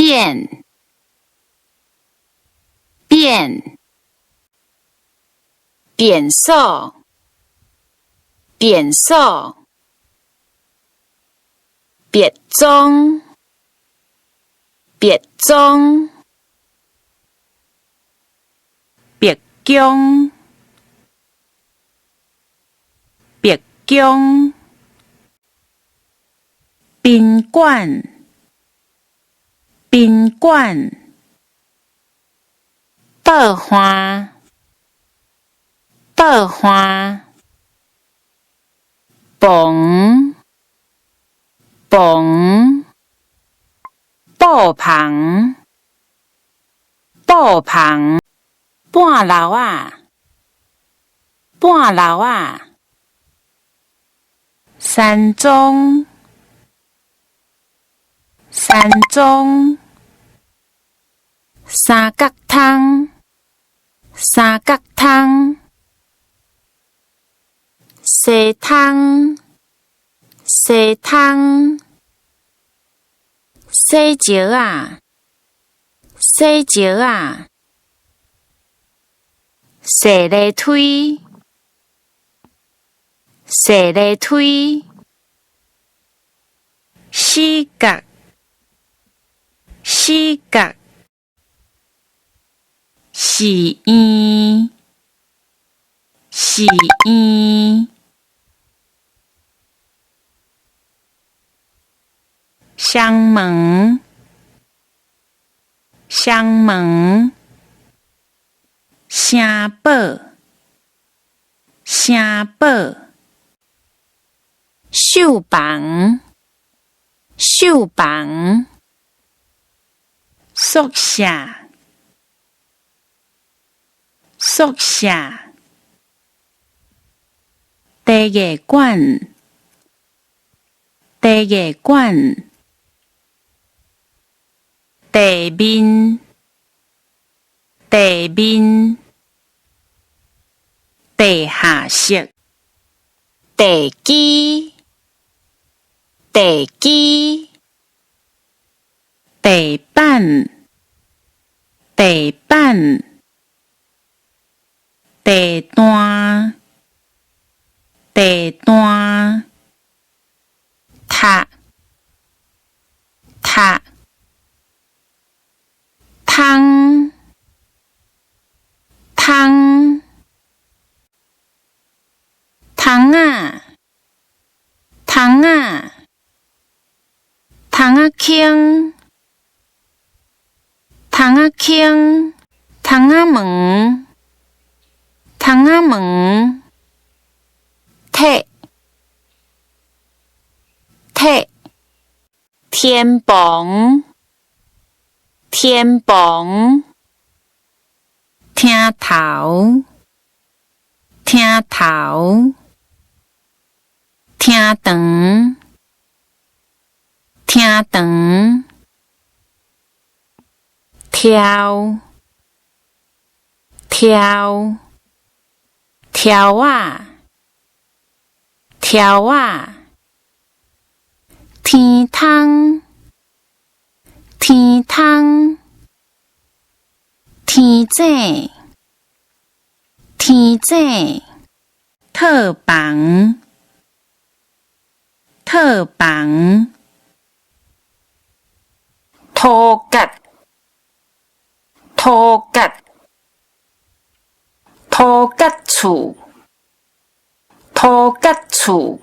變，變，便所，便所，別莊，別莊，白宮，白宮，賓館，賓館，報岸，報岸，棚，棚，布棚，布棚，半樓仔，半樓仔，山莊，山莊，三角窗，三角窗，西窗，西窗，洗石仔，洗石仔，踅螺梯，踅螺梯，死角，死角，寺院，寺院，雙門，雙門，城堡，城堡，繡房，繡房，宿舍，宿舍，茶藝館，茶藝館，地面，地面，地下室，地基，地基，地板，地板，地段，地段，塔，塔，湯，湯，窗仔，窗仔，窗仔坑，窗仔坑，窗仔門，窗仔門，鐵，鐵，天棚，天棚，廳頭，廳頭，廳堂，廳堂，柱，柱，柱仔，柱仔，天窗，天窗，天井，天井，套房，套房，塗角，塗角，塗角厝，塗角厝。